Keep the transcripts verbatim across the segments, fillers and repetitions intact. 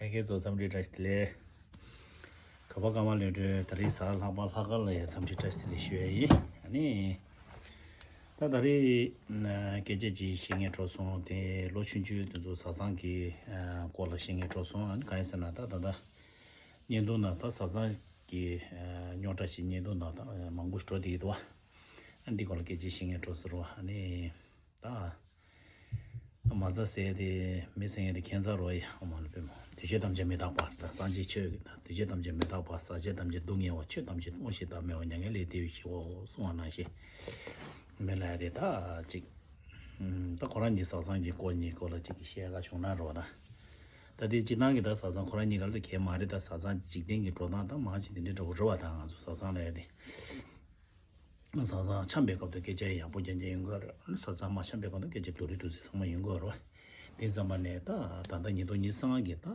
ལྷན་རྒྱས་ཚོ་འཚམས་འདྲི་བཀྲ་ཤིས་བདེ་ལེགས། ག་པ་ཀ་མ་ལོས་གྲོས་ད་རེས་གཟའ་ལྷག་པ་ལྷག་དཀར་ལ་ཡང་འཚམས་འདྲི་བཀྲ་ཤིས་བདེ་ལེགས་ཞུ་ཡ་ཡིན། ཨ་ནི། ད་ད་རེས་སྐད་ཆ་ཅིག་བཤད་མཁན་འགྲོ་སོང་། དེ་ལོ་ཆུང་ཆུང་དེ་ཚོ་བཟའ་ཚང་གི་སྐོར་ལ་བཤད་མཁན་འགྲོ་སོང་། ཨ་ནི་གང་ཡིན་ཟེར་ན་ད་ད་ལྟ་བརྙན་ཐུང་ནང་ད་བཟའ་ཚང་གི་རྙོག་དྲ་ཞིག་བརྙན་ཐུང་ནང་ད་མང་པོ་འགྲོ་བསྡད་ཀྱི་འདུག་ཨ་འདི་སྐོར་ལ་སྐད་ཆ་བཤད་མཁན་འགྲོ་ཟེར་བ། ཨ་ནི། ད། མ་ཟ་ཟེར་དེ་མི་ཟེར་ཡ་དེ་ཁྱད་མཚར་རོ་ཡ། ཨོ་མ་ལ་པེ་མོ། འདུས་བྱས་ཐམས་ཅད་མི་རྟག་པ། ད་སངས་རྒྱས་ཆོས་ཀྱི་ད་འདུས་བྱས་ཐམས་ཅད་མི་རྟག་པ། ཟག་བཅས་ཐམས་ཅད་སྡུག་བསྔལ་བ། ཆོས་ཐམས་ཅད་སྟོང་ཞིང་བདག་མེད་པ། མྱ་ངན་ལས་འདས་པའི་ཞི་བའོ་གསུངས་པ་ནང་བཞིན། མི་ལ་ཡ་དེ་ད་ཅིག་ད་ཁོ་རང་གཉིས་བཟའ་ཚང་གི་སྐོར་གཉིས་སྐོར་ལ་ཅིག་བཤད་ག་བྱུང་ན་རོ། ད་ད་དེ་སྤྱི་བཏང་གི་ད་བཟའ་ཚང་ཁོ་རང་གཉིས་ཀ་ལ་གལ་མ་རེད། ད་བཟའ་ཚང་འཇིག་རྟེན་གྱི་འགྲོ་སྟངས་ད་མང་ཆེ་དེ་འདྲའི་འདྲ་བོ་རེད་བ། ད་ང་ཚོ་བཟའ་ཚང་ལ་ཡ་དེ། བཟའ་ཚང་འཆམ་པའི་སྐབས་དུ་སྐད་ཆ་ཡག་པོ་རྐྱང་རྐྱང་ཡོང་གི་རེད། བཟའ་ཚང་མ་འཆམ་པའི་སྐབས་དུ་སྐད་ཆ་སྡུག་རུས་སྡུག་ཚིག་ཚང་མ་ཡོང་གི་རེད། དེ་ཙམ་པ་ནས་ད་ད་ལྟ་ཉིས་སྟོང་ཉི་ཤུ་རྩ་ལྔ་གི་ད་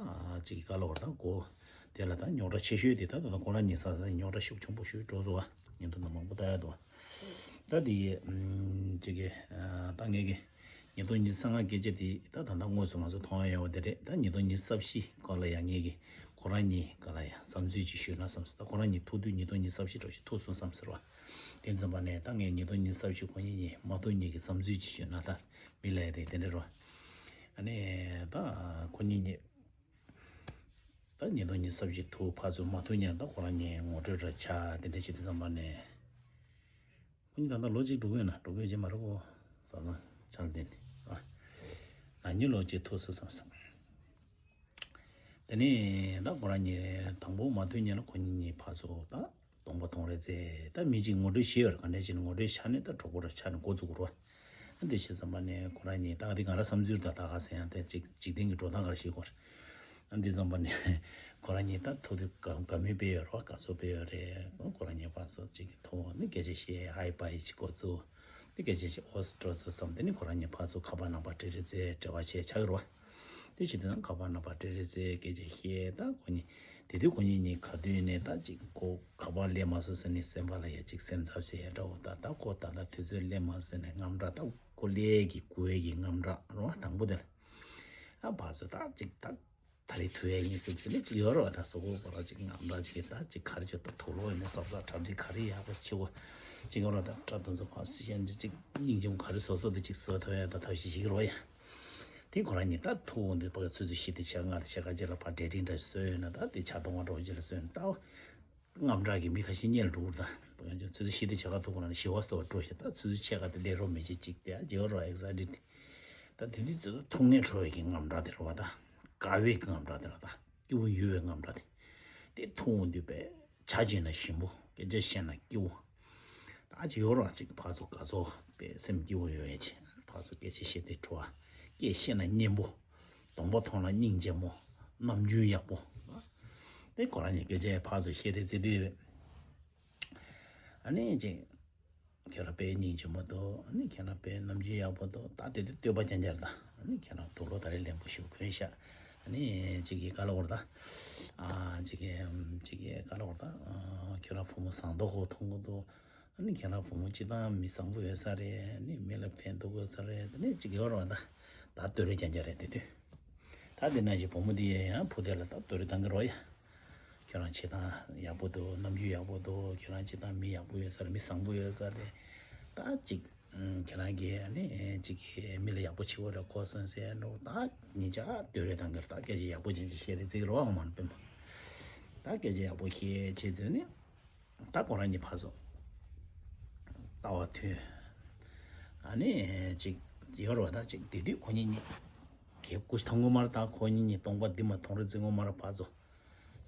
ཅིག་ག་ལ་བར་ད་གོ། དེ་ལ་ད་རྙོག་དྲ་ཆེ་ཤོས་དེ་ད་ད་ལྟ་ཁོ་རང་གཉིས་བཟའ་ཚང་རྙོག་དྲ་ཤུགས་ཆེན་པོ་ཞིག་འགྲོ་སོང་བ། ཉིན་ཐོ་ནང་མང་པོ་ལྟ་ཡ་འདུག་ད་དེ་ཅིག་གི་ད་ངས་གི་ཉིས་སྟོང་ཉི་ཤུ་རྩ་ལྔ་སྐད་ཆ་དེ་ད་ད་ལྟ་དངོས་སུ་ང་ཚོ་མཐོང་ཡ་ཡོད་པ་དེ་རེད། ད་ཉིས་སྟོང་ཉི་ཤུ་རྩ་བཞི་སྐོར་ལ་ཡང་ངས་གི་ཁོ་རང་གཉིས་སྐོར་ལ་ཡང་བསམ་ཚུལ་ཅིག་ཞུས་ན་བསམ་སོང་། ད་ཁོ་རང་གཉིས་ཐུག་དུས་ཉིས་སྟོང་ཉི་ཤུ་རྩ་བཞི་འདྲ་ཞིག་ཐུག་སོང་བསམ་ཟེར་བ། དེ་ཙམ་པ་ནས་ད་ངས་ཉིས་སྟོང་ཉི་ཤུ་རྩ་བཞི་ཁོ་གཉིས་གཉིས་མ་ཐུག་གཉིས་ཀྱི་བསམ་ཚུལ་ཅིག་ཞུས་ན་ད་མི་ལ་ཡ་དེ་དེ་འདྲ་རོ། ཨ་ནི་ད་ཁོ་གཉིས་གཉིས་ད་ཉིས་སྟོང་ཉི་ཤུ་རྩ་བཞི་ཐུག་ཕར་ཚུར་མ་ཐུག་ཉར་ད་ཁོ་རང་གཉིས་ངོ་སྤྲོད་འདྲ་ཆགས་དེ་འདྲ་བྱེད་དུས་ཙམ་པ་ནས། ཁོ་གཉིས་ད་ལྟ་ལོ་གཅིག་འགྲོ་གི་ཡོད་ན་འགྲོ་གི་ཡོད་ཀྱི་མ་རེད་གོ། བཟའ་ཚང་ཆ་ལ་བརྟེན་ནས་ཨ། ན་ནིང་ལོ་གཅིག་ཐུག་སོང་བསམ་སོང་། དེ་ནས་ད་ཁོ་རང་གཉིས་དང་པོ་མ་ཐུག་ཉིན་ལ་ཁོ་གཉིས་གཉིས་ཕར་ཚུར་ད་སྟོང་པ་མཐོང་རེས་ཚེ་ད་མི་གཅིག་ངོ་སྤྲོད་བྱས་ཡོད་རེད། ག་འདྲ་ཅིག་ངོ་སྤྲོད་བྱས་ནས་ད་གྲོགས་པོ་ར་ཆགས་ནས་འགོ་བཙུགས་རོ། འདི་བྱས་ཙམ་པ་ནས་ཁོ་རང་གཉིས་ད་ག་དེ་ང་རང་བསམ་ཚུལ་ད་ད་ག་ཟེར་ཡང་དེ་གཅིག་འཇིག་རྟེན་གྱི་འགྲོ་སྟངས་ག་རེ་ཤེས་དགོས་རེད། འདི་ཙམ་པ་ནས་ཁོ་རང་གཉིས་ད་ཐུག་དུས་དགའ་དགའ་མོས་སྤེལ་ཡོད་རེད་བ། དགའ་ཚོར་སྤེལ་ཡོད་རེད། ཁོ་རང་གཉིས་ཕར་ཚུར་གཅིག་གི་ཐུག་ནི་སྐད་ཆ་བཤད་ཧའི་པའི་ཅིག་འགོ་བཙུགས། འདི་སྐད་ཆ་བཤད་ཨོ་སི་འགྲོ་ཚུལ་བསམ་དེ་ནི་ཁོ་རང་གཉིས་ཕར་ཚུར་ཁ་པར་ནང་པར་སྤྲད་རེས་ཚེ་འབྲེལ་བ་བྱས་ཆགས་ཀྱི་རེད་བ། དེ་བྱེད་དུས་ན་ཁ་པར་ནང་པར་སྤྲད་རེས་ཚེ་སྐད་ཆ་བཤད་ད་ཁོ་གཉིས། དེ་དུས་ཁོ་གཉིས་གཉིས་ག་དུས་ནས་ད་ཅིག་ཁོ་ག་པར་སླེབས་མ་སོང་ཟེར་ནས་སེམས་པ་ལ་ཡ་ཅིག་སེམས་འཚབ་བྱེད་ཡ་འདྲ་བོ། ད་ད་ཁོ་ད་ལྟ་དུས་ཚོད་སླེབས་མ་སོང་ཟེར་ནས་དངངས་སྐྲག་ད་ཁོ་སླེབས་ཀྱི་དགོས་ཀྱི་དངངས་སྐྲག་རོ། དང་པོ་དེ་ལ་ཨ་ཕར་ཚུར་ད་ཅིག་ད་ད་རེས་ཐུག་ཡ་ཡིན་ཟེར་ཟེར་ནས་ཅིག་ཡོད་རོ། ད་སོ་སོ་པ་ལ་ཅིག་དངངས་སྐྲག་ཅིག་གི་ད་ཅིག་ག་རེ་བྱེད་ད་དུག་ལོག་ཡིན་ན་ཟབ་ཟབ་གྲ་སྒྲིག་ག་རེ་ཡག་པོ་བྱེད་དགོས་ཅིག་ཡོད་རོ། ད་སྐྲ་དེ་ཚོ་ཕར་སི་ཤན་ཅིག་ཅིག་སྙིང་རྗེ་མོ་ག་རེ་བཟོ་བཟོ་དེ་ཅིག་བཟོ་ཐུབ་ཡ་ད་ཐབས་ཤེས་བྱེད་ཀྱི་རོ་ཡ། དེ་ཁོ་རང་གཉིས་ད་ཐུག་འོང་དུས་ཕ་གི་ཆུ་ཚོད་བཞི་དང་ཕྱེད་ཀ་ལྔ་དང་ཕྱེད་ཀ་རྗེས་ལ་ཕར་གྲ་སྒྲིག་འདྲ་བཟོས་ཡོད་ན་ད་དེ་ཇ་འཐུང་བ་འགྲོ་རྗེས་ལ་བཟོས་ཡོད་ན་ད་དངངས་སྐྲག་གིས་མི་ཁ་ཤས་མཉེལ་འགྲོ་གི་རེད། ད་ཕ་གི་ཆུ་ཚོད་བཞི་དང་ཕྱེད་ཀ་ཐུག་གོ་ན་ཞི་བ་སོ་བ་འགྲོ་ཞེས་ད་ཆུ་ཚོད་ཕྱེད་ཀ་དེ་ལས་རོགས་མི་བྱེད་ཅིག་དེ་ཨ་ཇེ་རོ་ཨེག་སའི་ཊེ་ཌི་དེ། ད་དེ་དུས་ཚོད་ད་ཐུགས་ངལ་འཕྲོ་བའི་གི་དངངས་སྐྲག་དེ་རེད་བ། ད་དགའ་བའི་གི་དངངས་སྐྲག་དེ་རེད་བ། ད་སྐྱིད་པོ་ཡོད་པའི་དངངས་སྐྲག་དེ། དེ་ཐུག་འོང་དུས་པས་ཇ་བྱིན་ན་ཞིམ་པོ་སྐད་ཆ་བཤད་ན་སྐྱིད་པོ། ད་ཅིག་ཡོད་རང་ཅིག་ཕར་ཚུར་དགའ་ཚོར་པའི་སེམས་སྐྱིད་པོ་ཡོད་ཡ་ཅིག་ཕར་ཚུར་སྐད་ཆ་བཤད་དེ་བྲོ་བ། སྐད་བཤད་ན་སྙན་པོ། གདོང་པ་མཐོང་ན་སྙིང་རྗེ་མོ། ནམ་རྒྱུན་ཡག་པོ། དེ་ཁོ་རང་གཉིས་སྐད་ཆ་ཕར་ཚུར་བཤད་དེ་ཙི་དུས་རེད། ཨ་ནི་ཅིག་ཁྱེད་རང་དཔེ་སྙིང་རྗེ་མོ་འདུག་ཨ་ནི་ཁྱེད་རང་དཔེ་ནམ་རྒྱུན་ཡག་པོ་འདུག་ད་དེ་དུས་བསྟོད་པ་རྐྱང་རྐྱང་རེད། ད་ཨ་ནི་ཁྱེད་རང་དུག་ལོག་ད་རེས་ལེན་པོ་ཞིག་གོན་ཤག་ཨ་ནི་ཅིག་གིས་ག་ལ་བར་ད། ཨ་ཅིག་གིས་ཅིག་གིས་ག་ལ་བར་ད། ཨ་ཁྱེད་རང་བུ་མོ་བཟང་མདོག་ཁོ་མཐོང་གི་འདུག་ཨ་ནི་ཁྱེད་རང་བུ་མོ་སྤྱིར་བཏང་མི་བཟང་པོ་ཡོད་ས་རེད། ཨ་ནི་མི་ལ་ཕན་ཐོགས་ཡོད་ས་རེད། ཨ་ནི་ཅིག་ཡོད་རེད་བ། ད་ད་བསྟོད་རེས་རྐྱང་རྐྱང་རེད་དེ་དུས། ད་དེ་ནང་བཞིན་བུ་མོ་དེ་ཡང་བུ་དེ་ལ་ད་བསྟོད་རེས་གཏང་གི་རོགས་ཡ། ཁྱོད་རང་བྱེད་སྟངས་ཡག་པོ་འདུག་ནམ་རྒྱུན་ཡག་པོ་འདུག་ཁྱོད་རང་བྱེད་སྟངས་མི་ཡག་པོ་ཡོད་ས་རེད། མི་བཟང་པོ་ཡོད་ས་རེད། ད་ཅིག་ཁྱེད་རང་གིས་ཨ་ནི་ཅིག་གིས་མི་ལ་ཡག་པོ་བྱེད་དགོས་རེད་གོ་སོང་ཟེར་འགྲོ། ད་ཉིན་ཆ་བསྟོད་རེས་གཏང་གི་རེད། ད་སྐད་ཆ་ཡག་པོ་ཅན་ཅིག་བཤད་རེད་ཟེར་གི་རེད་བ། ཨོ་མ་ན་པད་མ། ད་སྐད་ཆ་ཡག་པོ་བཤད་བྱས་ཚེ་ནི། ད་ཁོ་རང་གཉིས་ཕར་ཚུར་ལྟ་བ་མཐུན། ཨ་ནི་ཅིག་ཡོད་རེད་བ། ད་ཅིག་དེ་དུས་ཁོ་གཉིས་གཉིས་གད་སྐུ་མཐོང་གི་མ་རེད། ད་ཁོ་གཉིས་གཉིས་སྟོང་པ་འདི་མ་མཐོང་རེད་ཟེར་གི་མ་རེད་ཕར་ཚུར།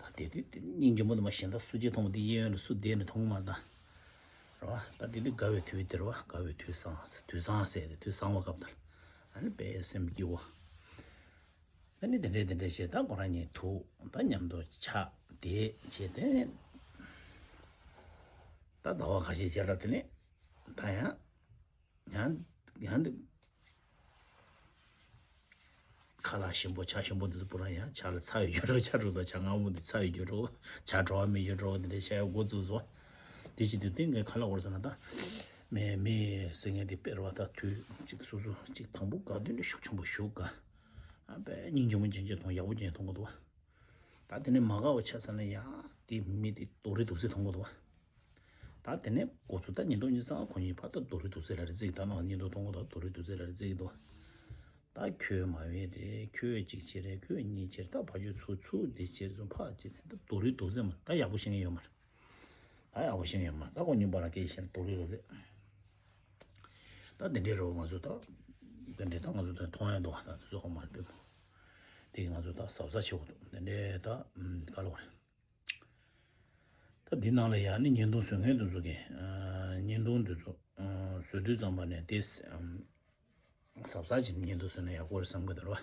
ད་དེ་དུས་དེ་སྙིང་རྗེ་མོ་དུ་མ་གཞན་དག་སུ་གཅིག་མཐོང་བ་དེ་གཡས་གཡོན་ལ་སུ་བསྡད་ནས་མཐོང་གི་མ་རེད་ད། རེད་བ། ད་དེ་དུས་དགའ་བའི་དུས་དེ་རེད་བ། དགའ་བའི་དུས་བཟང་དུས་བཟང་ཟེར་ཏེ་དུས་བཟང་བ་སྐབས་དེར། ཨ་ནི་དཔེ་སེམས་སྐྱིད་པོ། ཨ་ནི་དེ་འདྲས་དེ་འདྲས་བྱས་ད་ཁོ་རང་གཉིས་ཐུག་ད་མཉམ་དུ་ཆགས་དེ་བྱས་ཏེ། ད་ཟླ་བ་ཁ་ཤས་རྗེས་ལ་དེ་ནས་ད་ཡང་ཡང་ཡང་འདི་ཁ་ལག་ཞིམ་པོ་ཇ་ཞིམ་པོ་འདི་ཚོ་པུ་ར་ཡང་ཇ་ལ་ཚྭ་ཡོད་རྒྱུ་རོ། ཇ་རུ་དང་ཇ་མངར་མོ་འདི་ཚྭ་ཡོད་རྒྱུ་རོ། ཇ་བྲོ་བ་མེད་རྒྱུ་རོ། འདི་འདྲས་བཤད་ཡ་འགོ་བཙུགས་སོ། དེ་བྱེད་དུས་སྟེང་གི་ཁ་ལག་བོར་ཟེར་ན་ད། མེ་མེ་ཟེར་མཁན་དེ་དཔེར་བ་ད་དུས་གཅིག་སོ་སོ་གཅིག་དང་པོ་དགའ་དོན་ནི་ཤུགས་ཆེན་པོ་ཞུགས་དགའ། ཨ་པའི་སྙིང་རྗེ་མོ་ཅན་ཅན་མཐོང་ཡག་པོ་ཅན་མཐོང་གི་འདུག་བ། ད་དེ་ནས་མ་དགའ་བ་ཆགས་ཚར་ན་ཡང་དེ་མི་དེ་རྡོག་རིལ་རྡོག་རྩེ་མཐོང་གི་འདུག་བ། ད་དེ་ནས་འགོ་ཚུགས་ད་ཉིན་ཐོ་ཉིན་ཚང་ཁོ་གཉིས་ཕར་ད་རྡོག་རིལ་རྡོག་རྩེ་ལབ་རེད་བརྩི་གི། ད་ནང་ཉིན་ཐོ་མཐོང་གི་འདུག་རྡོག་རིལ་རྡོག་རྩེ་ལབ་རེད་བརྩི་གི་འདུག་ད་ཁྱོད་མ་བས་རེད། ཁྱོད་གཅིག་བྱེད་རེད། ཁྱོད་གཉིས་བྱེད་རེད། ད་ཕར་ཕྱོགས་ཚུར་ཚུར་འདི་བྱེད་ཚུར་ཕར་བྱེད་ད་རྡོག་རིལ་རྡོག་རྩེ་མ་ད་ཡག་པོ་ཤེས་ཀྱི་ཡོད་མ་རེད། ད་ཡག་པོ་ཤེས་ཀྱི་ཡོད་མ་རེད། ད་ཁོ་གཉིས་བར་ལ་སྐད་ཆ་བཤད་ན་རྡོག་རིལ་རྡོག་རྩེ། ད་དེ་འདྲའི་རོ་ང་ཚོ་ད་དེ་འདྲའི་ད་ང་ཚོ་ད་མཐོང་ཡ་འདུག་ད་དེ་ཚོ་ཧ་མ་རེད་པས་མོ། དེ་གི་ང་ཚོ་ད་གཟབ་གཟབ་བྱེད་དགོས་འདུག་དེ་འདྲའི་ད་ག་ལ་བ་རེད། ད་འདི་ནང་ལ་ཡང་ནི་བརྙན་ཐུང་བཟོ་མཁན་དེ་ཚོ་གི་བརྙན་ཐུང་དེ་ཚོ་བཟོ་དུས་ཙམ་པ་ནས་དེ་གཟབ་གཟབ་བྱས་ནས་བརྙན་ཐུང་བཟོས་ན་ཡག་པོ་རེད་བསམ་གི་འདུག་ར།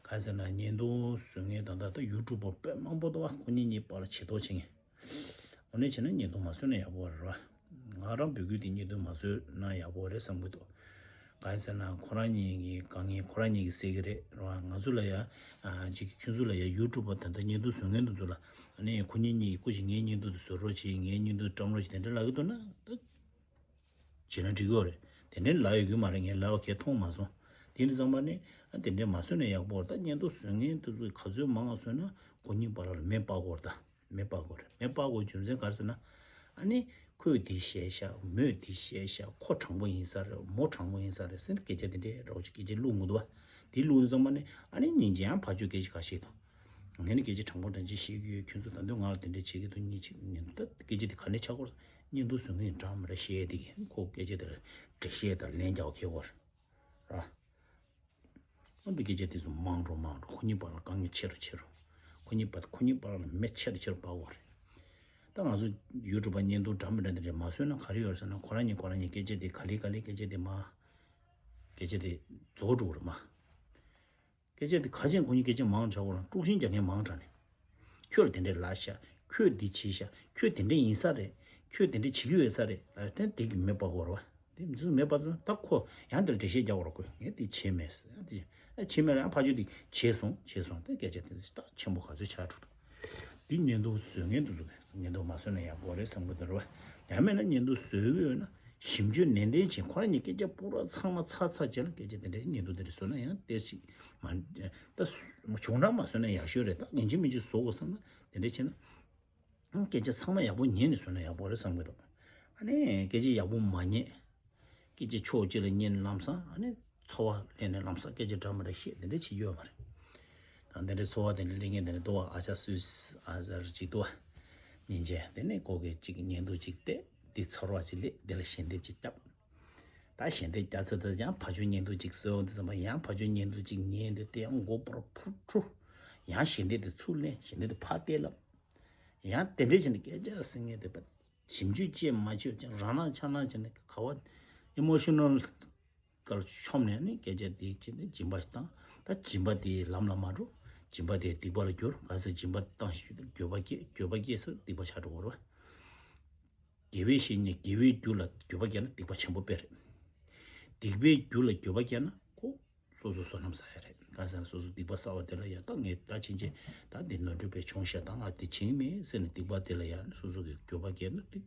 གང་ཟེར་ན་བརྙན་ཐུང་བཟོ་མཁན་ད་ལྟ་ད་ཡུ་ཊུབ་པ་དཔེ་མང་པོ་འདུག་བ། ཁོ་གཉིས་གཉིས་བར་ལ་བྱེད་ཐོག་བྱེད་མཁན། འོ་ནས་བྱས་ན་བརྙན་ཐུང་མ་བཟོས་ན་ཡག་པོ་རེད་ར། ང་རང་བོད་སྐད་དེ་བརྙན་ཐུང་མ་བཟོས་ན་ཡག་པོ་རེད་བསམ་གི་འདུག་གང་ཟེར་ན་ཁོ་རང་གཉིས་ཀྱི་དཀའ་ངལ་ཁོ་རང་གཉིས་ཀྱིས་སེལ་གི་རེད་ར། ང་ཚོ་ལ་ཡ་ཅིག་ཁྱོད་ཚོ་ལ་ཡ་ཡུ་ཊུབ་པ་ད་ལྟ་བརྙན་ཐུང་བཟོ་མཁན་དེ་ཚོ་ལ་ཨ་ནི་ཁོ་གཉིས་གཉིས་ཀྱིས་སྐུ་མཁྱེན་ངའི་བརྙན་ཐུང་དེ་བཟོ་རོགས་བྱེད། ངའི་བརྙན་ཐུང་བཀྲམ་རོགས་བྱེད་དེ་འདྲ་ལབ་གི་འདུག་ན་ད། བྱས་ན་འགྲིག་གི་རེད། དེ་འདྲའི་ལབ་ཡོད་ཀྱི་མ་རེད། ངས་ལབ་པ་གས་མཐོང་མ་སོང་། དེ་ནི་ཚང་མ་ནི་ཨ་དེ་འདྲའི་མ་བཟོས་ན་ཡག་པོ་རེད། ད་བརྙན་ཐུང་བཟོ་མཁན་དེ་ཚོས་ག་ཚོད་མང་བ་བཟོས་ན་ཁོ་གཉིས་བར་ལ་མེ་སྤར་དགོས་རེད། ད་མེ་སྤར་དགོས་རེད། མེ་སྤར་དགོས་རྒྱུ་མཚན་ག་རེ་ཟེར་ན། ཨ་ནི་ཁོས་འདི་བཤད་ཤག་མོས་འདི་བཤད་ཤག་ཁོ་དྲང་པོ་ཡིན་ས་རེད། མོ་དྲང་པོ་ཡིན་ས་རེད་ཟེར་ནས་སྐད་ཆ་དེ་འདྲའི་རོགས་ཀྱི་སྐད་ཆ་བླུགས་འོང་འདུག་བ། དེ་བླུགས་དུས་ཙམ་པ་ནི་ཨ་ནི་སྙིང་རྗེ་ཡང་ཕར་ཕྱོགས་སྐད་ཆ་ག་བཤད་དང་། ངས་ནི་སྐད་ཆ་དྲང་པོ་དྲང་ཅིག་བཤད་ཀྱི་ཡོད། ཁྱོད་ཚོ་ད་དུང་ང་ལ་དེ་འདྲ་བྱེད་ཀྱི་འདུག་གཉིས་གཅིག་ཉིན་ད་སྐད་ཆ་དེ་ག་ནས་ཆགས་སྐོར་བརྙན་ཐུང་བཟོ་མཁན་འདྲ་མི་འདྲ་བཤད་དེ་གི་ཁོ་སྐད་ཆ་དེ་ལ་འགྲེལ་བཤད་དང་ལན་རྒྱག་པ་ཁེལ་སྐོར་ར། ཨ་འདི་སྐད་ཆ་དེ་ཚོ་མང་རུ་མང་རུ་ཁོ་གཉིས་བར་ལ་དཀའ་ངལ་ཆེ་རུ་ཆེ་རུ། ཁོ་གཉིས་བར་ཁོ་གཉིས་བར་ལ་མེ་ཆེ་རུ་ཆེ་རུ་སྤར་དགོས་རེད། ད་ང་ཚོ་ཡུ་ཊུབ་པ་བརྙན་ཐུང་འདྲ་མི་འདྲ་དེ་འདྲ་མ་བཟོས་ན་ག་རེ་ཡོད་རེད་ཟེར་ན། ཁོ་རང་གཉིས་ཁོ་རང་གཉིས་སྐད་ཆ་དེ་ག་ལེ་ག་ལེ་སྐད་ཆ་དེ་མ་སྐད་ཆ་དེ་རྫོགས་འགྲོ་གི་རེད་མ། སྐད་ཆ་དེ་ཁ་ཆེམས་ཁོ་གཉིས་སྐད་ཆ་མང་དྲགས་པ་དང་དཀྲུག་ཤིང་རྒྱག་མཁན་མང་དྲགས་ནས། ཁྱོད་ལ་དེ་འདྲས་ལབ་ཤག་ཁྱོད་འདི་བྱས་ཤག་ཁྱོད་དེ་འདྲས་ཡིན་ས་རེད། ཁྱོད་དེ་འདྲས་བྱེད་ཀྱི་ཡོད་ས་རེད་ལབ་དེ་དེ་གི་མེ་སྤར་དགོས་རེད་བ། དེ་མི་ཚོས་མེ་སྤར་ད་ཁོ་ཡང་དེ་ལ་འགྲེལ་བཤད་རྒྱག་དགོས་རེད། ཁོས་ངས་དེ་བྱས་མེད་ཟེར། ཡང་དེ་ཨ་བྱས་མེད་ལ་ཡང་ཕར་ཕྱོགས་དེ་བྱས་སོང་བྱས་སོང་དེ་སྐད་ཆ་དེ་ཚོ་ད་ཆེན་པོ་ག་ཚོད་ཆགས་འགྲོ་འདུག་འདི་བརྙན་ཐུང་བཟོ་མཁན་དེ་ཚོ་བརྙན་ཐུང་མ་བཟོས་ན་ཡག་པོ་རེད་བསམ་གི་འདུག་རེད་བ། ཡང་མིན་ན་བརྙན་ཐུང་བཟོ་གི་ཡོད་ན། ཞིབ་འཇུག་ནན་ཏན་བྱས་ཁོ་རང་གཉིས་སྐད་ཆ་སྤུ་ར་ཚང་མ་ཚར་ཚར་བྱས་ལ་སྐད་ཆ་དེ་འདྲའི་བརྙན་ཐུང་དེ་འདྲ་བཟོས་ན་ཡང་ཏོག་ཙམ་མ་ད་བྱུང་རང་མ་བཟོས་ན་ཡག་ཤོས་རེད། ད་ཡིན་གཅིག་མིན་གཅིག་བཟོ་དགོས་བསམ་ན་དེ་འདྲ་བྱས་ན་སྐད་ཆ་ཚང་མ་ཡག་པོ་ཉན་ནས་བཟོས་ན་ཡག་པོ་རེད་བསམ་གི་འདུག་ཨ་ནི་སྐད་ཆ་ཡག་པོ་མ་ཉན། སྐད་ཆ་ཕྱོགས་གཅིག་ལ་ཉན་ལམ་སང་ཨ་ནི་ཚོར་བ་སླེབས་ནས་ལམ་སང་སྐད་ཆ་འདྲ་མི་འདྲ་བཤད་དེ་འདྲ་བྱེད་ཀྱི་ཡོད་མ་རེད། ད་འདི་འདྲའི་ཚོར་བ་དེ་འདྲ་སླེབས་མཁན་དེ་འདྲ་འདུག་བ། ཨ་ཅག་སུས་ཨ་ཟེར་ཅིག་འདུག་བ། སྙིང་རྗེ། དེ་ནས་ཁོ་གིས་ཅིག་བརྙན་ཐུང་ཅིག་བལྟས། འདི་ཚོར་བ་ཅིག་སླེབས། འདི་ལ་ཞལ་འདེབས་ཅིག་བརྒྱབ། ད་ཞལ་འདེབས་བརྒྱབ་ཚར་དུས་ཡང་ཕར་ཕྱོགས་བརྙན་ཐུང་ཅིག་བཟོས་འོང་དུས་ཙམ་པ་ཡང་ཕར་ཕྱོགས་བརྙན་ཐུང་ཅིག་ཉན་དུས་དེ་ཡང་མགོ་པོར་འཕུར་འཕུར། ཡང་ཞལ་འདེབས་དེ་ཚུར་ལེན། ཞལ་འདེབས་དེ་ཕར་སྟེར་ལབ། ཡང་དེ་འདྲས་བྱས་ནས་སྐད་ཆ་ཟེར་མཁན་དེ་ཞིབ་འཇུག་བྱས་མ་བྱས་ཀྱང་རང་སྣང་ཆ་སྣང་བྱས་ནས་ག་བ་ཨི་མོ་ཤོ་ནལ་སྐོར་མཆོངས་ནས་ནི་སྐད་ཆ་དེ་བྱས་ནས་སྦྱིན་པ་ཞིག་བཏང་། ད་སྦྱིན་པ་དེ་ལམ་ལ་མ་འགྲོ། སྦྱིན་པ་དེ་སྡིག་པ་ལ་འགྱུར། ག་ཚོད་སྦྱིན་པ་བཏང་ཞིག་འགྱོད་པ་སྐྱེ། འགྱོད་པ་སྐྱེས་ཚེ་སྡིག་པ་ཆགས་འགྲོ་གི་རེད་བ། དགེ་བའི་བཤེས་གཉེན་དགེ་བའི་རྒྱུ་ལ་འགྱོད་པ་སྐྱེས་ན་སྡིག་པ་ཆེན་པོ་དཔེ་རེད། སྡིག་པའི་རྒྱུ་ལ་འགྱོད་པ་སྐྱེས་ན་ཁོ་སོ་སོ་བསོད་ནམས་བསགས་ཡ་རེད། གང་ཟེར་ན་སོ་སོ་སྡིག་པ་བསགས་པ་དེ་ལ་ཡ་ད་ངས་ད་ཕྱིན་ཆད་ད་འདི་ནོར་འཁྲུལ་པས་བྱུང་ཤག་ད་ང་འདི་བྱེད་ཀྱི་མེད་ཟེར་ནས་སྡིག་པ་དེ་ལ་ཡ་སོ་སོ་གི་འགྱོད་པ་སྐྱེས་ན་དེ་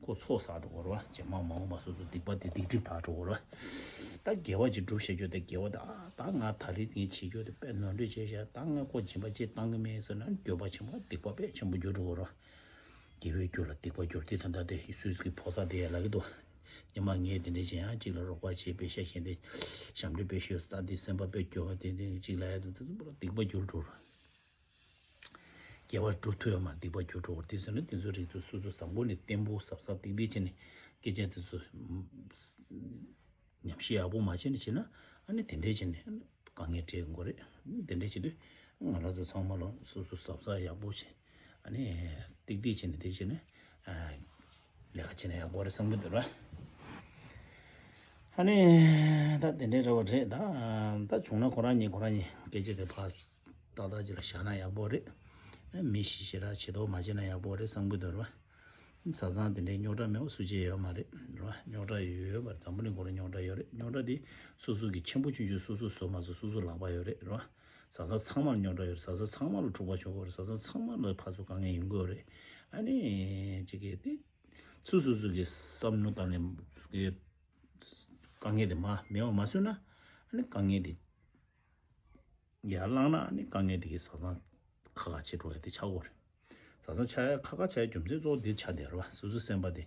ཁོ་ཚོགས་བསགས་འགྲོ་གི་རེད་བ། རྗེས་མ་མ་འོངས་པ་སོ་སོ་སྡིག་པ་དེ་སྡིག་སྒྲིབ་དག་འགྲོ་གི་རེད་བ། ད་དགེ་བ་ཅིག་སྒྲུབ་བྱ་རྒྱུ་དེ་དགེ་བ་དེ་ཨ་ད་ང་ད་རེས་ངས་བྱེད་རྒྱུ་དེ་དཔེ་ནོར་འཁྲུལ་བྱས་ཤག་ད་ང་ཁོ་སྦྱིན་པ་ཅིག་བཏང་གི་མེད་ཟེར་ན་འགྱོད་པ་ཆེན་པོ་སྡིག་པ་དཔེ་ཆེན་པོ་འགྱུར་འགྲོ་གི་རེད་བ། དགེ་བའི་རྒྱུ་ལ་སྡིག་པ་འགྱུར། དེ་ད་ལྟ་དེ་སུས་ཀྱི་ཕོ་གསར་དེ་ཡ་ལབ་ཀྱི་འདུག་ཉི་མ་ངས་དེ་འདྲས་བྱས་ཡང་གཅིག་ལ་རོགས་པ་བྱས་པའི་ཤ་ཞེན་དེ་ཞབས་འདྲེན་པའི་ཤོད་ད་དེ་སེམས་པ་དཔེ་སྐྱོ་བ་དེ་དེ་གཅིག་ལ་ཡ་དེ་དེ་ཚོ་པོ་ལ་སྡིག་པ་འགྱུར་འགྲོ། དགེ་བ་སྒྲུབ་ཐུབ་ཡོད་མ་རེད། སྡིག་པ་འགྱུར་འགྲོ་བར་དེ་ཚོ་ནི་དེ་ཚོ་རིགས་དེ་སོ་སོ་བཟང་པོ་ནས་བརྟན་པོ་གཟབ་གཟབ་ཏིག་ཏིག་བྱས་ནས་སྐད་ཆ་དེ་ཚོ། ཉམས་ཞིབ་ཡག་པོ་མ་བྱས་ནས་བྱས་ན་ཨ་ནི་དེ་འདྲས་བྱས་ནས་དཀའ་ངལ་འཕྲད་དགོས་རེད། དེ་འདྲས་བྱེད་དུས་ང་རང་ཚོ་ཚང་མ་ལ་སོ་སོ་གཟབ་གཟབ་ཡག་པོ་བྱས་ཨ་ནི་ཏིག་ཏིག་བྱས་ནས་དེ་བྱས་ནས་ལས་ཀ་བྱས་ན་ཡག་པོ་རེད་བསམ་གྱི་འདུག་ར། ཨ་ནི་ད་དེ་འདྲས་རེད་བ་རེད། ད་ད་བྱུང་ན་ཁོ་རང་གཉིས་ཁོ་རང་གཉིས་སྐད་ཆ་དེ་ཕར་ཏག་ཏག་ཅིག་ལ་བཞག་ན་ཡག་པོ་རེད། མི་ཞིག་ཞེ་དྲག་བྱེད་དོགས་མ་བྱས་ན་ཡག་པོ་རེད་བསམ་གྱི་འདུག་ར། བཟའ་ཚང་དེ་འདྲའི་རྙོག་དྲ་མེད་པ་སུ་གཅིག་ཡོད་མ་རེད་ར། རྙོག་དྲ་ཡོད་པར་འཛམ་བུ་གླིང་སྐོར་རྙོག་དྲ་ཡོད་རེད། རྙོག་དྲ་དེ་སོ་སོ་གི་ཆེན་པོ་ཆུང་ཆུང་སོ་སོ་བཟོ་མ་བཟོ་སོ་སོ་ལག་པ་ཡོད་རེད་ར། བཟའ་ཚང་ཚང་མར་རྙོག་དྲ་ཡོད་རེད། བཟའ་ཚང་ཚང་མ་ལ་འཁྲུག་པ་ཤོར་གི་རེད། བཟའ་ཚང་ཚང་མ་ལ་ཕར་ཚུར་དཀའ་ངལ་ཡོང་གི་ཡོད་རེད། ཨ་ནི་གཅིག་གིས་དེ་སོ་སོ་སོ་གི་བསམ་བློ་བཏང་ནས་དཀའ་ངལ་དེ་མ་མེད་པ་མ་བཟོས་ན་ཨ་ནི་དཀའ་ངལ་དེ། ཡར་བསླངས་ན་ནི་དཀའ་ངལ་དེ་གའི་བཟའ་ཚང་ ཁག་ཁག་བྱེད་འགྲོ་ཡ་དེ་ཆགས་ཀྱི་ཡོད་རེད། བཟང་བཟང་ཆགས་ཡ་ཁག་ཁག་ཆགས་ཡ་རྒྱུ་མཚན་གཙོ་བོ་འདི་ཆགས་བསྡད་རེད་བ། སོ་སོའི་སེམས་པ་དེ་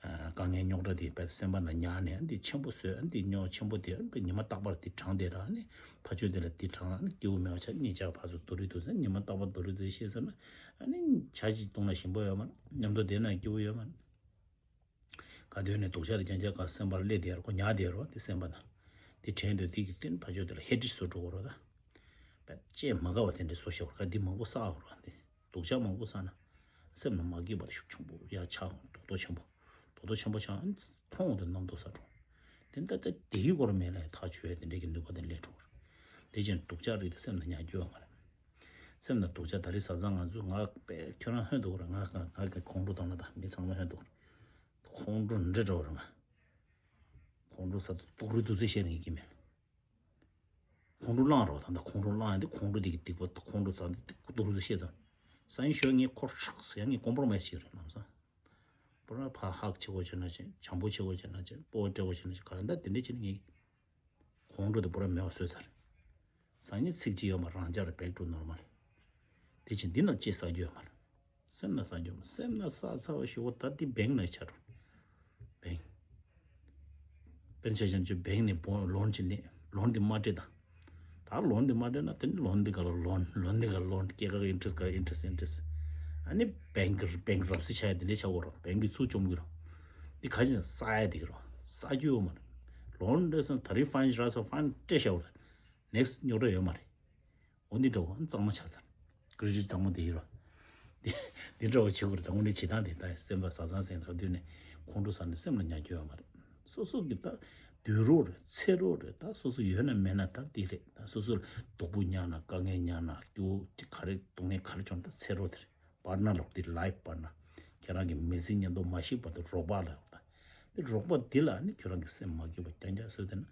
དཀའ་ངལ་རྙོག་དྲ་དེ་དཔེ་སེམས་པ་ནང་ཉར་ནས་འདི་ཆེན་པོ་བཟོས། འདི་རྙོག་ཆེན་པོ་དེ་ཉི་མ་རྟག་པར་དེ་བགྲངས་བསྡད་ར། ཨ་ནི་ཕ་ཆོས་དེ་ལ་དེ་བགྲངས། ཨ་ནི་སྐྱིད་པོ་མེད་པ་ཆགས། གཉིད་ཆག་ཕར་ཚུར་རྡོ་རིང་རྡོ་རིང་ཟེར། ཉི་མ་རྟག་པར་རྡོ་རིང་རྡོ་རིང་བཤད་ཟེར་ན། ཨ་ནི་ཇ་ཅིག་བཏུང་ན་ཞིམ་པོ་ཡོད་མ་རེད། མཉམ་དུ་བསྡད་ན་སྐྱིད་པོ་ཡོད་མ་རེད། ག་དུས་ནས་སྡུག་ཅག་དེ་རྐྱང་རྐྱང་ག་སེམས་པར་སླེབས་བསྡད་ཡོད་རེད། ཁོ་ཉར་བསྡད་ཡོད་རེད་བ། དེ་སེམས་པ་ན་དེ་དྲན་དུས་དེ་གི་སྟེང་ཕར་ཕྱོགས་དེ་ལ་ཧེ་ཊི་རེཌ་བཟོ་འགྲོ་གི་རེད་ད། བཅད་མ་དགའ་བ་དེ་འདྲ་བཟོ་ཤེས་པ་རེད། ག་དེ་མང་པོ་བསགས་པ་རེད་བ། དེ་སྡུག་ཅག་མང་པོ་བསགས་ན་སེམས་ནང་མ་སྐྱིད་པ་དེ་ཤུགས་ཆེན་པོ་ཡར་ཆགས། རྡོག་རྡོག་ཆེན་པོ། རྡོག་རྡོག་ཆེན་པོ་ཆགས། མཐོང་དུས་རྣམ་རྟོག་ཟ་འགྲོ། དེ་ད་ལྟ་དེ་གི་སྐོར་མེད་ལ་ཐག་ཆོད་ཡ་དེ་འདྲ་གི་ནུས་པ་དེ་སླེབས་འགྲོ་གི་རེད། དེ་བཞིན་སྡུག་ཅག་རིགས་དེ་སེམས་ནང་ཉར་རྒྱུ་ཡོད་མ་རེད། སེམས་ནང་སྡུག་ཅག་ད་རེས་བཟང་བཟང་ང་ཚོ་ང་དཔེ་ཁྱོད་རང་ཧོན་འདུག་ར། ང་ང་ང་གི་ཁོང་ཁྲོ་བཏང་ན་ད་མི་ཚང་མ་ཧོན་འདུག་ར། ཁོང་ཁྲོ་འདྲེ་འདྲ་བ་ར། ང་ཁོང་ཁྲོ་ཟ་དུས་རྡོག་རྡོག་རྡོག་རྩིས་བཤད་ནས་ཡིན་གྱི་མེད། ཁོང་ཁྲོ་བསླངས་རོགས་ད། ད་ཁོང་ཁྲོ་བསླངས་ཡ་དེ་ཁོང་ཁྲོ་དེ་གི་སྡིག་པ། ཁོང་ཁྲོ་ཟ་དེ་རྡོག་རྡོག་རྩིས་བཤད་ཙང་། སང་ཉིན་ཞོགས་ངས་ཁོ་ཧྲག་ཟེར་ཡ། ངས་ཀོམ་པོ་རོ་མའི་སི་བྱེད་ཀྱི་རེད་ལམ་སང་། པུ་ར་ཕར་ཧག་བྱེད་དགོས་བྱས་ན་བྱེད། བྱམས་པོ་བྱེད་དགོས་བྱས་ན་བྱེད། སྤོ་བོ་སྤྲད་དགོས་བྱས་ན་བྱེད། གང་ལྟར་དེ་འདྲ་བྱས་ནས་ངས་ཁོང་ཁྲོ་དེ་པུ་ར་མེད་པ་བཟོས་ཚར། སང་ཉིན་ཚིག་གཅིག་ཡོད་མ་རེད། རང་འཇགས་རེད། back to normal། དེ་བཞིན་འདི་ནང་ལྕེ་ཟ་རྒྱུ་ཡོད་མ་རེད། སེམས་ནང་ཟ་རྒྱུ་ཡོད་མ་རེད། སེམས་ནང་ཟ་ཚར་བ་ཞུ་བ་ད་འདི་བེང་ནང་ཆགས་འགྲོ། བེང་། དཔེར་ན་ཆ་བཞག་ན་ཁྱོད་བེང་ནས་བོ་ལོན་ཅིག་ལེན། ལོན་འདི་མ་སྤྲད་དང་། ད་ལོན་འདི་མ་སྤྲད་ན་དེ་ནི་ལོན་འདི་ག་ལ་ལོན། ལོན་འདི་ག་ལ་ལོན། སྐྱེད་ཀ་གི་ཨིན་ཊི་རེ་སི་ཊི་ག་ཨིན་ཊི་རེ་སི་ཊི། ཨིན་ཊི་རེ་སི་ཊི། ཨ་ནི་བེང་གི་བེང་རབ་སི་ཆགས་ཡ་དེ་འདྲ་ཆགས་ཡོད་རེད། བེང་གི་ཚུར་བཅོམ་གི་རེད། འདི་ག་ཅིག་ཟ་ཡ་དེ་གི་རེད། ཟ་རྒྱུ་ཡོད་མ་རེད། ལོན་འདྲ་སོང་ད་རེས་ཕན་རག་སོང་། ཕན་སྤྲད་བཞག་པ་རེད། ནེག་སི་ཊི་རྙོག་དྲ་ཡོད་མ་རེད། འོ་འདི་འདྲ་བོ་གཙང་མ་ཆགས་ཚར། ཀི་རེ་ཌིཊ་གཙང་མ་དེ་ཡིན་རོ། འདི་འདི་འདྲ་བོ་བྱེད་དགོས་རེད། ད་དངོས་གནས་བྱེད་སྟངས་དེ་ད་སེམས་པ་བཟང་བཟང་ཟེར་ནས་ག་དུས་ནས་ཁོང་ཁྲོ་ཟ་ནས་སེམས་ལ་ཉར་རྒྱུ་ཡོད་མ་རེད། སོ་སོ་གི་ད་སྡུག་རོགས་རེད། ཚེ་རོགས་རེད། ད་སོ་སོ་ཡོད་ན་མེད་ན་ད་འདི་རེད། ད་སོ་སོ་ལ་སྡུག་པོ་མྱངས་ན་དཀའ་ངལ་མྱངས་ན་སྐྱོ་བོ་ག་རེ་སྡུག་བསྔལ་ག་རེ་བྱུང་ན་ད་ཚེ་རོགས་དེ་རེད། པར་ན་ལོག་དེ་ལའིཕ་པར་ན། ཁྱེད་རང་གི་མི་ཚེ་མཉམ་དུ་མ་ཤི་བར་དུ་རོགས་པ་ལ་ཡོད་ད། དེ་རོགས་པ་འདི་ལ་ནི་ཁྱོད་རང་གི་སེམས་མ་སྐྱིད་པ་རྐྱང་རྐྱང་བཟོས་ཏེ་ན།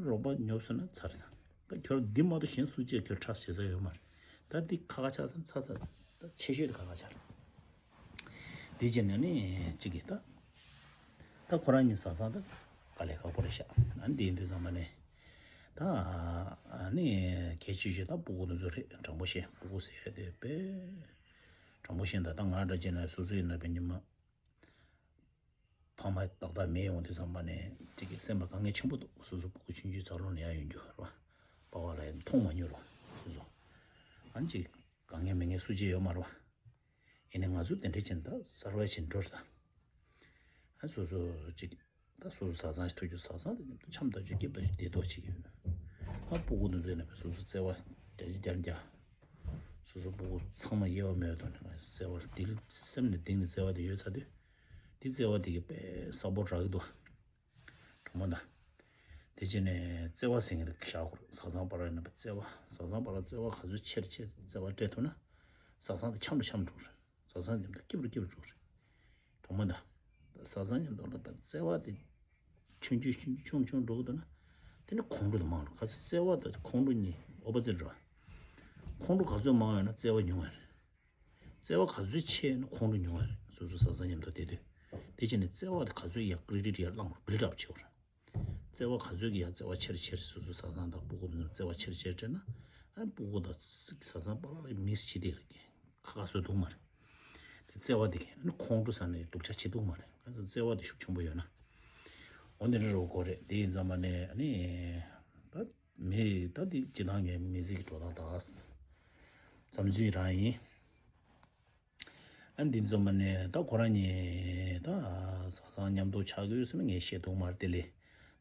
རོགས་པ་ཉོབ་སོང་ན་ཚར་ད། ད་ཁྱོད་འདི་མ་གཏོགས་གཞན་སུ་གཅིག་ཁྱོད་ཊ་ར་སི་ཊི་བྱེད་ས་ཡོད་མ་རེད། ད་འདི་ཁ་ཁ་ཆགས་ས་ཚར་ཚར། ད་ཆེ་ཤོས་དེ་ཁ་ཁ་ཆགས་རེད། འདི་བྱས་ནས་ནི་གཅིག་གིས་ད། ད་ཁོ་རང་གཉིས་བཟང་བཟང་ད་དཀའ་ལས་ཁག་པོ་རེད་ཤག་ཨ་འདི་ཡིན་དུས་ཙམ་པ་ནས། ད་ཨ་ནི་གལ་ཆེ་ཤོས་ད་སྤུ་གུ་དེ་ཚོ་རེད། དྲང་པོ་བཤད། སྤུ་གུ་ཟེར་ཡ་དེ་དཔེ། དྲང་པོ་བཤད་ན་ད་ང་འདྲ་བྱས་ན་སོ་སོ་ཡིན་ན་དཔེ་ཉི་མ། ཕ་མ་ཏག་ཏག་མེད་ཡོང་དུས་ཙམ་པ་ནས་དེ་གི་སེམས་ལ་དཀའ་ངལ་ཆེན་པོ་འདུག་སོ་སོ་སྤུ་གུ་ཆུང་ཆུང་འཚར་ལོངས་ནས་ཡར་ཡོང་རྒྱུ་རེད་བ། པ་ཕ་ལ་ཡང་མཐོང་མ་མྱོང་རོགས་སོ་སོ། ཨ་ནི་ཅིག་དཀའ་ངལ་མེད་མཁན་སུ་གཅིག་ཡོད་མ་རེད་བ། ཡིན་ནའི་ང་ཚོ་དེ་འདྲ་བྱས་ན་ད་གསར་བ་བྱེད་འགྲོ་རེད་ད། ཨ་སོ་སོ་ཅིག་ད་སོ་སོ་བཟའ་ཚང་ཞིག་ཐུག་རྒྱུ། བཟའ་ཚང་དེ་མཉམ་དུ་འཆམ་ཐག་ཆོད་སྐྱིད་ཐག་ཆོད་བདེ་ཐོག་བྱེད་ཀྱི་ཡོད། ཨ་སྤུ་གུ་དེ་ཚོ་ཡིན་ན་དཔེ་སོ་སོ་བརྩེ་བ་རྒྱ་ཆེ་རྒྱ་རྒྱ། སོ་སོ་སྤུ་གུ་ཚང་མ་དབྱེ་བ་མེད་པའི་ཐོག་ནས་ང་བརྩེ་བ་དེ་སེམས་ནས་གཏིང་ནས་བརྩེ་བ་དེ་ཡོད་ཚར་དུས། དེ་བརྩེ་བ་དེ་གི་དཔེ་ས་པོར་རག་གི་འདུག་དྲང་མོ་ད། དེ་བྱས་ནས་བརྩེ་བ་ཟེར་མཁན་དེ་བཞག་དགོས་རེད། བཟའ་ཚང་བར་ཡིན་ན་བརྩེ་བ། བཟའ་ཚང་བར་བརྩེ་བ་ག་ཚོད་ཆེར་ཆེར་བརྩེ་བ་སྤྲད་ཐུབ་ན། བཟའ་ཚང་དེ་འཆམ་དུ་འཆམ་འགྲོ་གི་རེད། བཟའ་ཚང་མཉམ་དུ་སྐྱིད་པོ་སྐྱིད་པོ་འགྲོ་གི་རེད། དྲང་མོ་ད། བཟའ་ཚང་མཉམ་དུ་ལ་ད་བརྩེ་བ་དེ་ཆུང་ཆུང་ཆུང་ཆུང་ཆུང་འགྲོ་གི་འདུག་ན། དེ་ནི་ཁོང་ཁྲོ་དེ་མང་རུ། ག་ཚོད་བརྩེ་བ་དང་ཁོང་ཁྲོ་གཉིས་ཨོ་པོ་ཛིཊ་རེད་བ། ཁོང་ཁྲོ་ག་ཚོད་མང་ཡོད་ན་བརྩེ་བ་ཉུང་བ་རེད། བརྩེ་བ་ག་ཚོད་ཆེ་ན་ཁོང་ཁྲོ་ཉུང་བ་རེད། སོ་སོ་བཟའ་ཚང་མཉམ་དུ་བསྡད་དུས། དེ་བྱས་ནས་བརྩེ་བ་དེ་ག་ཚོད་ཡར་ཀི་རེ་ཌིཊ་ཡར་བླངས་རུ་བིལ་ཌི་ཨབ་བྱེད་དགོས་རེད། བརྩེ་བ་ག་ཚོད་ཀྱི་ཡ་བརྩེ་བ་ཆེར་ཆེར་སོ་སོའི་བཟའ་ཚང་དང་སྤུ་གུ་མཉམ་བརྩེ་བ་ཆེར་ཆེར་སྤྲད་ན། ཨ་ནི་སྤུ་གུ་དང་བཟའ་ཚང་བར་ལ་མིས་བྱེད་བསྡད་རེད། ཁ་ཁ་བཟོས་འདུག་མ་རེད། དེ་བརྩེ་བ་དེ་གིས་ཨ་ནི་ཁོང་ཁྲོ་ཟ་ནས་སྡུག་ཅག་བྱེད་འདུག་མ་རེད། ག་ཚོད་བརྩེ་བ་དེ་ཤུགས་ཆེན་པོ་ཡོད་ན། འོ་འདི་འདྲ་རོ་གོ་རེད། དེ་ཡིན་ཙམ་པ་ནས་ཨ་ནི་ད་མི་ད་དེ་སྤྱི་བཏང་གི་མི་ཚེ་གི་འགྲོ་སྟངས་དང་བསམ་ཚུལ་རང་ཡིན། ཨ་འདི་ཚོ་མ་ནས་ད་ཁོ་རང་གཉིས་ད་བཟའ་ཚང་མཉམ་དུ་ཆགས་ཀྱི་ཡོད་ཟེར་ན་ངས་བཤད་འདུག་མ་རེད་དེ་ལས།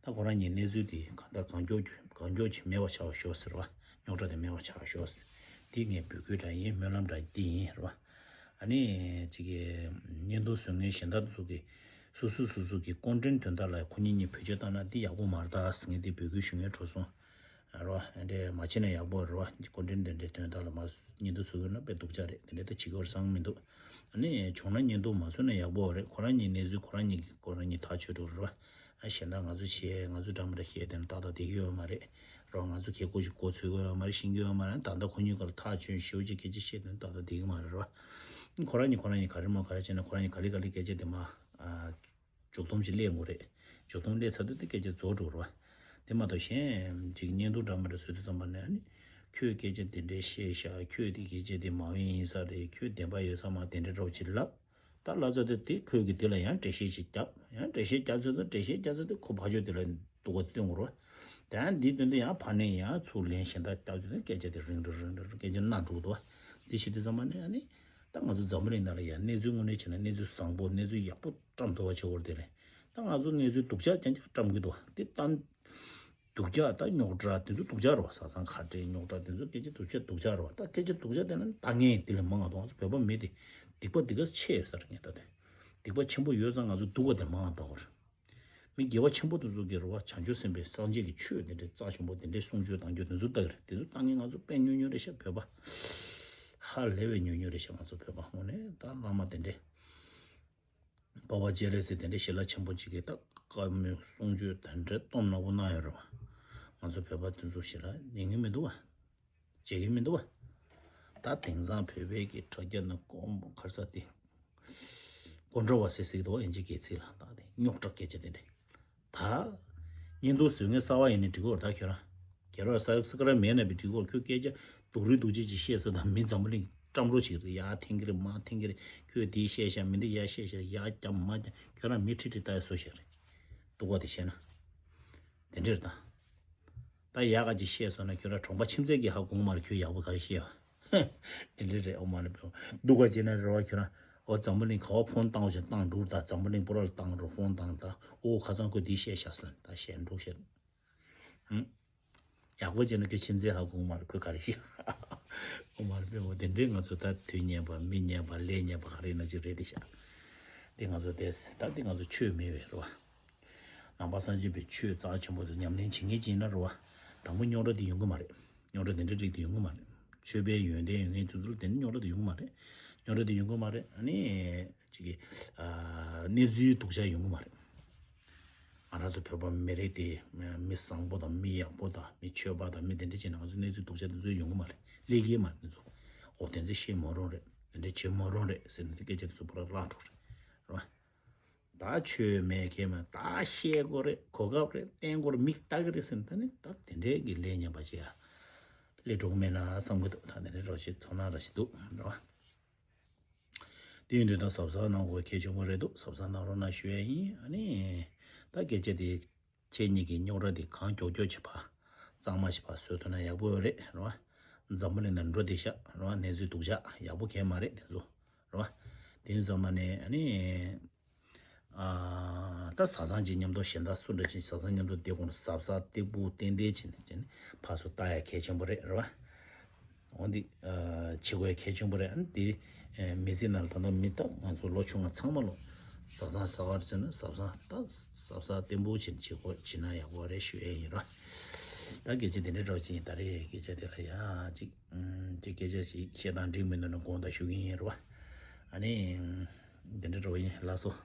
ད་ཁོ་རང་གཉིས་གནས་ཚུལ་དེ་གང་ལྟར་གང་མགྱོགས་གང་མགྱོགས་ཀྱིས་མེད་པ་ཆགས་པ་ཤོག་ཟེར་བ། རྙོག་དྲ་དེ་མེད་པ་ཆགས་ཤོག་ཟེར། དེ་ངས་འབོད་སྐུལ་འདྲ་ཡིན། སྨོན་ལམ་འདྲ་འདི་ཡིན་རེད་བ། ཨ་ནི་ཅིག་གི་བརྙན་ཐུང་བཟོ་མཁན་གཞན་དག་ཚོ་གི་སོ་སོ་སོ་སོ་གི་ཀོན་ཊེན་ཊི་དོན་དག་ལ་ཁོ་གཉིས་གཉིས་བེད་སྤྱོད་བཏང་ན་འདི་ཡག་པོ་མ་རེད་ད་ཟེར་ངས་འདི་འབོད་སྐུལ་ཞུ་མཁན་འགྲོ་སོང་། རེད་བ། འདྲེ་མ་བྱེད་ན་ཡག་པོ་རེད་བ། ཀོན་ཊེན་ཊི་དེ་འདྲའི་དོན་དག་ལ་མ་བརྙན་ཐུང་བཟོ་དགོས་ན་དཔེ་སྡུག་ཅག་རེད། དེ་འདྲའི་ད་བྱེད་ཀྱི་ཡོད་བསམ་གྱི་མི་འདུག་ཨ་ནི་བྱུང་ན་བརྙན་ཐུང་མ་བཟོ་ན་ཡག་པོ་རེད། ཁོ་རང་གཉིས་གནས་ཚུལ་ཁོ་རང་གཉིས་ཀྱིས་ཁོ་རང་གཉིས་ཐག་ཆོད་འགྲོ་རེད་བ། ཨ་གཞན་དག་ང་ཚོ་བྱས་ང་ཚོ་འདྲ་མི་འདྲ་བཤད་དེ་ནི་ཏག་ཏག་བསྡད་ཀྱི་ཡོད་མ་རེད། རེད་བ། ང་ཚོ་ཁྱེད་ཀོ་ཞིག་གོ་ཚོད་ཀྱི་ཡོད་མ་རེད། ཤེས་ཀྱི་ཡོད་མ་རེད། ད་ལྟ་ཁོ་གཉིས་ཀ་ལ་ཐག་ཆོད་ཞེ་པོ་ཅིག་སྐད་ཆ་བཤད་དེ་ནི་ཏག་ཏག་བསྡད་ཀྱི་མ་རེད་རེད་བ། ཁོ་རང་གཉིས་ཁོ་རང་གཉིས་ག་རེ་མོ་ག་རེ་བྱས་ན་ཁོ་རང་གཉིས་ག་ལེ་ག་ལེ་སྐད་ཆ་དེ་མ། མཇུག་སྡོམ་ཞིག་སླེབས་དགོས་རེད། མཇུག་སྡོམ་སླེབས་ཚར་དུས་དེ་སྐད་ཆ་རྫོགས་འགྲོ་རེད་བ། དེ་མ་གཏོགས་གཞན་ཅིག་བརྙན་ཐུང་འདྲ་མི་འདྲ་བཟོས་དུས་ཙམ་པ་ནས་ཨ་ནི། ཁྱོད་སྐད་ཆ་དེ་འདྲས་བཤད་ཤག་ཁྱོད་དེ་སྐད་ཆ་དེ་མ་འོས་ཡིན་ས་རེད། ཁྱོད་བདེན་པ་ཡོད་ས་མ་དེ་འདྲས་འདྲ་བོ་ཅིག་ལབ། ད་ལབ་ཚར་དུས་དེ་ཁོས་གི་དེ་ལ་ཡང་འགྲེལ་བཤད་ཅིག་བརྒྱབ། ཡང་འགྲེལ་བཤད་བརྒྱབ་ཚར་དུས་འགྲེལ་བཤད་བརྒྱབ་ཚར་དུས་ཁོ་ཕར་ཕྱོགས་དེ་ལ་སྡུག་པ་སྟོན་དགོས་རེད། ད་ཡང་འདིའི་དོན་དུ་ཡང་ཕར་ནས་ཡང་ཚུར་ལན་གཞན་དག་བརྒྱབ་ཚར་དུས་སྐད་ཆ་དེ་རིང་རིང་རིང་རིང་སྐད་ཆ་སྣ་འགྲོ་འདུག་བ། འདི་བྱེད་དུས་ཙམ་པ་ནས་ཨ་ནི། ད་ང་ཚོ་འཛམ་བུ་གླིང་ནང་ལ་ཡང་གནས་ཚུལ་དངོས་གནས་བྱས་ན་གནས་ཚུལ་བཟང་པོ་གནས་ཚུལ་ཡག་པོ་བཀྲམ་ཐུབ་པ་བྱེད་དགོས་རེད་དེ་རེད། ད་ང་ཚོ་གནས་ཚུལ་སྡུག་ཅག་རྐྱང་རྐྱང་བཀྲམ་གི་འདུག་བ། འདི་ལྟ། སྡུག་ཅག་དང་རྙོག་དྲ་དེ་ཚོ་སྡུག་ཅག་རེད་བ། བཟའ་ཚང་ཁ་བྲལ་རྙོག་དྲ་དེ་ཚོ་སྐད་ཆ་སྡུག་ཅག་སྡུག་ཅག་རེད་བ། ད་སྐད་ཆ་སྡུག་ཅག་དེ་ལ་ལྟ་མཁན་དེ་ལས་མང་བ་དང་། ང་ཚོ་བོད་པ་མི་དེ་སྡིག་པ་འདི་ག་ཆེ་ཡོད་ས་རེད། ངས་ལྟ་དུས་སྡིག་པ་ཆེན་པོ་ཡོད་ཙང་ང་ཚོ་སྡུག་པ་དེ་མང་བ་ལྟ་བ་རེད། མི་དགེ་བ་ཆེན་པོ་དེ་ཚོ་གི་རེད་བ། བྱང་ཆུབ་སེམས་དཔའི་སངས་རྒྱས་ཀྱི་ཆོས་དེ་འདྲའི་རྩ་ཆེན་པོ་དེ་འདྲའི་གསུང་ཆོས་དང་ཆོས་དེ་ཚོ་ལྟ་གི་རེད། དེ་ཚོ་ལྟ་མཁན་ང་ཚོ་དཔེ་ཉུང་ཉུང་རེད་ཤག་བོད་པ། ཧ་ལས་པའི་ཉུང་ཉུང་རེད་ཤག་ང་ཚོ་བོད་པ། དངོས་གནས་ད་བླ་མ་དེ་འདྲའི། པ་ཕ་སྤྱན་རས་གཟིགས་དེ་འདྲའི་ཞི་ལྷག་ཆེན་པོ་གཅིག་གིས་ད་བཀའ་མོལ་གསུང་ཆོས་དེ་འདྲའི་སྟོབས་ནག་པོ་གནང་ཡོད་རེད་བ། ང་ཚོ་བོད་པ་དེ་ཚོ་ཞེ་དྲག་ཉན་གི་མི་འདུག་བ། བརྗེད་གི་མི་འདུག་བ། ད་དེང་སང་བོད་པའི་གི་དྲ་རྒྱ་ནང་ཀོ་ག་རེ་ཟེར་དེ། ཀོ་འདྲ་བ་ཟེར་ཟེར་གི་འདུག་བ། ཨིན་ཇི་སྐད་ཚིག་ལ་ད་དེ་རྙོག་དྲ་སྐད་ཆ་དེ་འདྲ། ད། བརྙན་ཐུང་བཟོ་མཁན་གསར་པ་ཡིན་ནའི་འགྲིག་གི་རེད། ད་ཁྱོད་རང་། ཁྱོད་རང་སབ་སི་ཀ་རབ་མེད་ན་བི་འགྲིག་གི་རེད། ཁྱོད་སྐད་ཆ་སྡུག་རུས་སྡུག་ཅག་ཅིག་བཤད་ས་དང་མི་འཛམ་བུ་གླིང་བཀྲམ་རོགས་བྱེད་ཀྱི་རེད། ཡར་འཐེན་གྱི་རེད། མར་འཐེན་གྱི་རེད། ཁྱོད་འདི་བཤད་ཤག་མི་འདི་ཡར་བཤད་ཤག་ཡར་རྒྱབ་མར་རྒྱབ། ཁྱོད་རང་མི་ཁྲིད་ཁྲིད་ལྟ་ཡ་བཟོ་བཞག་རེད། སྡུག་པ་དེ་བཤད་ན། དེ་འདྲ་རེད་ད། ད་ཡག་ག་ཅིག་བཤད་སོང་ན་ཁྱོད་རང་གྲོང་པ་ཁྱིམ་མཚེས་ཀྱིས་ཧ་གོ་གི་མ་རེད། ཁྱོད་ཡག་པོ་ག་རེ་བཤད་ཡ། དེ་འདྲ་རེད། ཨོ་མ་ནི་བོ། སྡུག་པ་བྱས་ན་རེད་བ། ཁྱོད་རང་། ཨོ་འཛམ་བུ་གླིང་ག་བ་ཕོན་བཏང་བ་བྱས་བཏང་འགྲོ་ད། འཛམ་བུ་གླིང་པོ་ར་ལ་བཏང་འགྲོ། ཕོན་བཏང་ད། ཨོ་ཁ་སང་ཁོས་འདི་བཤད་ཤག་ཟེར་ལ་ད་བཤད་འགྲོ་བཤད། ཧུམ། ཡག་པོ་བྱས་ན་ཁྱོད་ཁྱིམ་མཚེས་ཧ་གོ་གི་མ་རེད། ཁོས་ག་རེ་བཤད། ཨོ་མ་ནི་བོ། དེ་འདྲའི་ང་ཚོ་ད་དུས་ངན་པ་མི་ངན་པ་ལས་ངན་པ་ག་རེ་ཡིན་ན་ཅིག་རེད་དེ་ཤག་དེ་ང་ཚོ་དེ་ད་དེ་ང་ཚོ་ཆོས་མེད་པས་རེད་བ། ནང་པ་སངས་རྒྱས་པའི་ཆོས་རྩ་ཆེན་པོ་དེ་ཉམས་ལེན་བྱེད་མཁན་ཅིག་ཡིན་ན་རེད་བ། དང་པོ་རྙོག་དྲ་དེ་ཡོང་གི་མ་རེད། རྙོག་དྲ་དེ་འདྲ་རིགས་དེ་ཡོང་གི་མ་རེད། ཆོས་པའི་ཡོན་ཏན་ཡོད་མཁན་དེ་ཚོ་ལ་དེ་ནི་རྙོག་དྲ་དེ་ཡོང་གི་མ་རེད། རྙོག་དྲ་དེ་ཡོང་གི་མ་རེད། ཨ་ནི། ཅིག་གི། ཨ། གནས་ཚུལ་སྡུག་ཅག་ཡོང་གི་མ་རེད། ང་རང་ཚོ་བོད་པ་མི་རིགས་དེ་མི་བཟང་པོ་དང་མི་ཡག་པོ་དང་མི་ཆོས་པ་དང་མི་དེ་འདྲ་བྱས་ན་ང་ཚོ་གནས་ཚུལ་སྡུག་ཅག་དེ་ཚོ་ཡོང་གི་མ་རེད། སླེབས་ཀྱི་མ་རེད་དེ་ཚོ། འོ་དེ་ཚོ་བཤད་མ་རུང་རེད། དེ་འདྲ་བྱེད་མ་རུང་རེད་ཟེར་ནས་སྐད་ཆ་དེ་ཚོ་པུ་ར་བརླག་འགྲོ་རེད། རེད་བ། ད་ཆོས་མེད་མཁན་མ་ད་བཤད་དགོས་རེད། གོ་སྐབས་རེད། བསྟན་དགོས་རེད། མིག་ལྟ་གི་རེད་ཟེར་ནས་ད་ནི་ད་དེ་འདྲའི་གི་ལས་ངན་པ་བྱེད་ཡ། སླེབས་འགྲོ་གི་མེད་ན་བསམ་གི་འདུག་ད་དེ་འདྲའི་རོགས་ཞིག་ཚོར་སྣང་ར་ཞིག་འདུག་རེད་བ། དེ་ཡིན་དུས་ད་གཟབ་གཟབ་གནང་དགོས་གལ་ཆེན་པོ་རེད་འདུག་གཟབ་གཟབ་གནང་རོགས་གནང་ཞུ་ཡ་ཡིན། ཨ་ནི། ད་སྐད་ཆ་དེ། ཁྱེད་གཉིས་ཀྱི་རྙོག་དྲ་དེ་གང་མགྱོགས་མགྱོགས་བྱེད་པ། གཙང་མ་བྱེད་པ་བཟོ་ཐུབ་ན་ཡག་པོ་ཡོད་རེད། རེད་བ། འཛམ་བུ་གླིང་ནང་འགྲོ་བསྡད་ཤག་རེད་བ། གནས་ཚུལ་སྡུག་ཅག་ཡག་པོ་གང་ཡང་མ་རེད་དེ་ཚོ། རེད་བ། དེ་ཡིན་ཙང་མ་ནས་ཨ་ནི། ཨ། ད་བཟའ་ཚང་གཅིག་མཉམ་དུ་གཞན་དག་སུ་འདྲ་ཅིག་བཟའ་ཚང་མཉམ་དུ་བསྡད་དགོས་ན་གཟབ་གཟབ་སྟེགས་བུ་ཏན་ཏན་བྱས་ནས་བྱས་ནས་ཕར་ཚུར་ལྟ་ཡ་གལ་ཆེན་པོ་རེད། རེད་བ། འོ་འདི། ཨ། བྱེད་དགོས་གལ་ཆེན་པོ་རེད། ཨ་ནི་འདི། ཨ། མི་ཚེ་ནང་ལ་ད་ལྟ་མི་ད་ང་ཚོ་ལོ་ཆུང་བ་ཚང་མ་ལོ། བཟའ་ཚང་ཟ་བར་བྱས་ན་གཟབ་གཟབ་ད་གཟབ་གཟབ་བརྟན་པོ་བྱས་ནས་བྱེད་དགོས་བྱེད་ན་ཡག་པོ་རེད་ཞུ་ཡས་ཡིན་ར། ད་སྐད་ཆ་དེ་འདྲའི་འདྲ་བ་ཅིག་ཡིན། ད་རེས་སྐད་ཆ་དེ་ལ་ཡ་ཅིག་ཨུམ། ཅིག་སྐད་ཆ་ཞིག་བཤད་སྟངས་འགྲིག་མི་འདུག་ན་དགོངས་དག་ཞུ་གི་ཡིན་ར་བ། ཨ་ནི། འདི་འདྲའི་འདྲ་བ་ཡིན། ལགས་སོ།